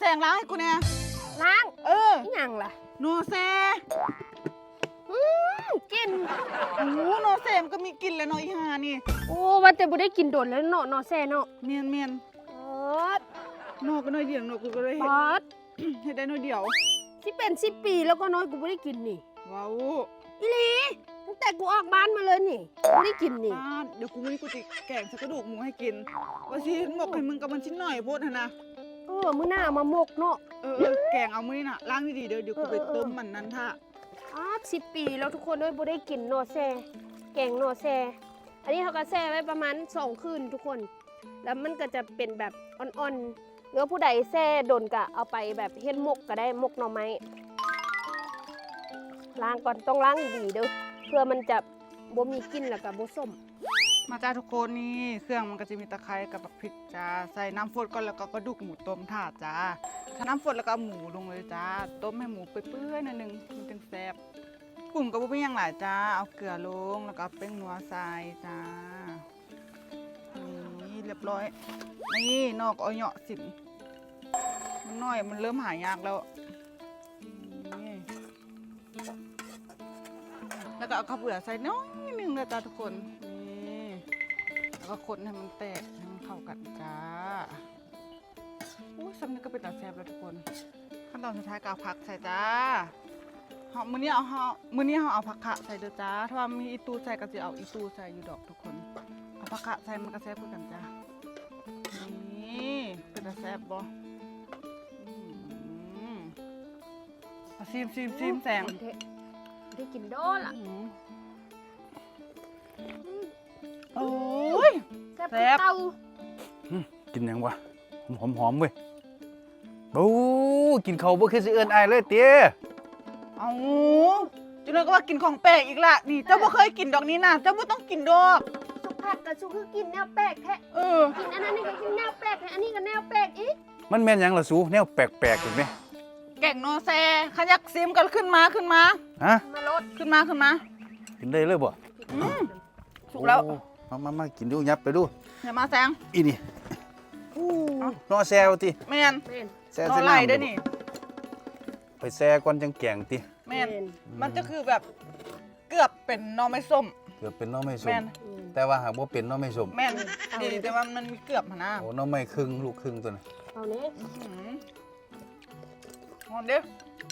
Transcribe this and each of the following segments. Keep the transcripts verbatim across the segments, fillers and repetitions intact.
แสงล้างให้กูแน่ ล้าง เออ อีหยังล่ะ หน่อแซ่ อืม กลิ่น โอ้ หน่อแซ่มันก็มีกลิ่นแหละเนาะ อีห่านี่ โอ้ ว่าแต่บ่ได้กินโดนแล้วเนาะ หน่อแซ่เนาะ แม่นๆ ป๊าด หน่อก็หน่อยเดียวเนาะ กูก็เลยเฮ็ด ป๊าด เฮ็ดได้หน่อยเดียว สิเป็นสิบปีแล้วก็น้อยกูบ่ได้กินนี่ ว้าว อีหลี ตั้งแต่กูออกบ้านมาเลยนี่ บ่ได้กินนี่ ป๊าด เดี๋ยวกูมื้อนี้กูสิแกงใส่กระดูกหมูให้กิน ว่าสิเฮ็ดหมกให้มึงกับมันชิ้นหน่อยโพดหั่นนะ เออ มื้อหน้าเอามาหมกเนาะ เออ เออ แกงเอามื้อนี้น่ะ ล้างดีๆ เด้อ เดี๋ยวกูไป เออ เออ ต้มมันนั่นท่า ป๊าด สิบปีแล้วทุกคนเอ้ย บ่ได้กินหน่อแซ่ แกงหน่อแซ่ อันนี้เขาก็แซ่ไว้ประมาณสองคืนทุกคน แล้วมันก็จะเป็นแบบอ่อนๆ หรือว่าผู้ใดแซ่โดนก็เอาไปแบบเฮ็ดหมกก็ได้ หมกหน่อไม้ ล้างก่อน ต้องล้างดีๆ เด้อ เพื่อมันจะบ่มีกลิ่นแล้วก็บ่ส้ม มาจ้าทุกคน นี่เครื่องมันก็จะมีตะไคร้กับบักพริกจ้า ใส่น้ำฟดก่อน แล้วก็กระดูกหมูต้มท่าจ้า ถ้าน้ำฟดแล้วก็เอาหมูลงเลยจ้า ต้มให้หมูเปื่อยๆ หน่อยนึง มันจึงแซ่บ ปรุงก็บ่มีหยังหลายจ้า เอาเกลือลง แล้วก็เอาแป้งนัวใส่จ้า นี่เรียบร้อย นี่หน่อก็เอาเหยาะสิม มันน้อย มันเริ่มหายากแล้ว นี่ แล้วก็เอาข้าวเปลือกใส่น้อยหนึ่งนะจ้าทุกคน นี่ แล้วก็คนให้มันแตก ให้มันเข้ากันจ้า อู้ ซ้ำนี่ก็เป็นตาแซ่บแล้วทุกคน ขั้นตอนสุดท้ายก็เอาผักใส่จ้า เฮา มื้อนี้เอา เฮา มื้อนี้เฮาเอาผักคะใส่เด้อจ้า ถ้าว่ามีอีตูใส่ก็สิเอาอีตูใส่อยู่ดอกทุกคน เอาผักคะใส่มันก็แซ่บคือกันจ้า นี่ เป็นตาแซ่บบ่ อืม อ่ะ ซิม ซิม ซิม แสง ได้กินโดนล่ะ อืม โอ้ย แซ่บ แซ่บ คือเก่า อืม กินหยังวะ หอมหอมๆ เว้ย โอ้ กินข้าวบ่คือสิเอิ้นอ้ายเลยเตี้ย เอ้า จังเลยก็ว่ากินของแปลกอีกละ นี่ เจ้าบ่เคยกินดอกนี้นะ เจ้าบ่ต้องกินดอก สุกผักกับสุกคือกินแนวแปลกแท้ เออ กินอันนั้นนี่ก็กินแนวแปลกแท้ อันนี้ก็แนวแปลกอีก มันแม่นหยังล่ะสู แนวแปลกๆ อีกแหม แกงหน่อแซ่ คันอยากซิมก็ขึ้นมา ขึ้นมา ฮะ มาโลด ขึ้นมา ขึ้นมา กินได้เลยบ่ อืม สุกแล้ว โอ้ มามามา กินดู ยับไปดู อย่ามาแซง อีนี่ อู้ หน่อแซ่ว่าติ แม่น แม่น แซ่ หน่อ ใส่ ไล่ น้ำ เด้อนี่ ไปแซ่ก่อนจังแกงติ แม่น แม่น มันจะคือแบบ เกือบเป็นหน่อไม้ส้ม เกือบเป็นหน่อไม้ส้ม แม่น อืม แต่ว่าหากบ่เป็นหน่อไม้ส้ม แม่น เอาเลย ดีแต่ว่ามันมีเกือบหั่นนะ โอ้ หน่อไม้ครึ่งลูกครึ่งตัวน่ะ เอาเลย อื้อหือ หอมเด้อ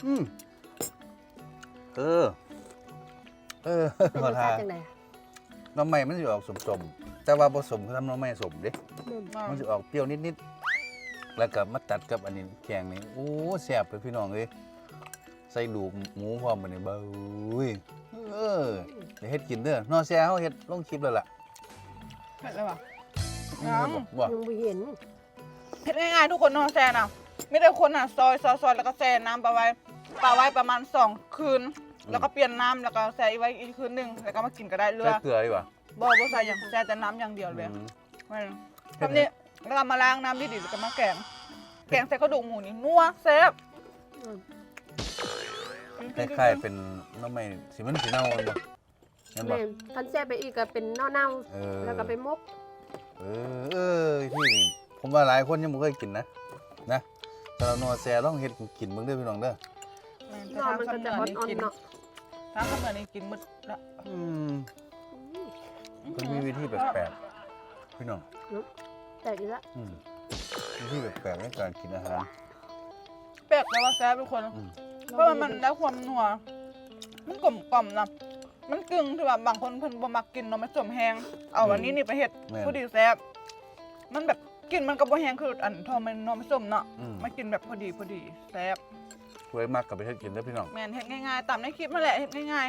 อืม เออ เออ เป็นรสชาติจังใด หน่อไม้มันสิออกส้มๆ แต่ว่าบ่ส้มคือทำหน่อไม้ส้มเด้ อืม มันสิออกเปรี้ยวนิดๆ แล้วก็มาตัดกับอันนี้แกงนี่ โอ้ แซ่บเลยพี่น้องเอ้ย ใส่ดูกหมูพร้อมบัดนี้ เบ้ย เออ เดี๋ยวเฮ็ดกินเด้อ หน่อแซ่เฮาเฮ็ดลงคลิปแล้วล่ะ เผ็ดแล้ววะ อืม ยังบ่ บ่ ยังบ่เห็น เฮ็ดง่ายๆ ทุกคน หน่อแซ่นะ มีแต่คนน่ะ ซอย ซอย ซอย แล้วก็แช่น้ำปลาไว้ ปลาไว้ประมาณสองคืน อืม แล้วก็เปลี่ยนน้ำ แล้วก็แช่อีกไว้อีกคืนหนึ่ง แล้วก็มากินก็ได้เลือ ใส่เกลือดีกว่า บ่ บ่ใส่หยัง แช่แต่น้ำอย่างเดียวเลย อืม แม่น เฮ็ด ทำนี่ แล้วก็มาล้างน้ำดีๆ แล้วก็มาแกง แกงใส่กระดูกหมูนี่นัวแซ่บ อืม คล้ายๆ เป็นหน่อไม้สิมันสิเน่าบ่ แม่นบ่ แม่น คันแซ่ไปอีกก็เป็นหน่อเน่า เออ แล้วก็ไปหมก เออ เออ ที่นี่ ผมว่าหลายคนยังบ่เคยกินนะ นะ สำหรับหน่อแซ่ลองเฮ็ดกินเบิ่งเด้อพี่น้องเด้อ แม่น หน่อมันก็จะอ่อนๆ เนาะ ทางภาคเหนือนี่กินหมดละ อืม มันมีวิธีแปลกๆ พี่น้อง อืม แปลกอีกละ อืม วิธีแปลกๆ ในการกินอาหาร แปลกแต่ว่าแซ่บทุกคน อืม เพราะว่ามันได้ความนัว มันกลมกล่อมนะ มันกึ่งที่ว่าบางคนเพิ่นบ่มักกินหน่อไม้ส้มแฮง เอาอันนี้นี่ไปเฮ็ด แม่น พอดีแซ่บ มันแบบกลิ่นมันก็บ่แฮงคืออันทอดมันหน่อไม้ส้มเนาะ อืม มากินแบบพอดีพอดีแซ่บ ผู้ใดมักก็ไปเฮ็ดกินเด้อพี่น้อง แม่น เฮ็ดง่ายๆ ตามในคลิปนั่นแหละ เฮ็ดง่าย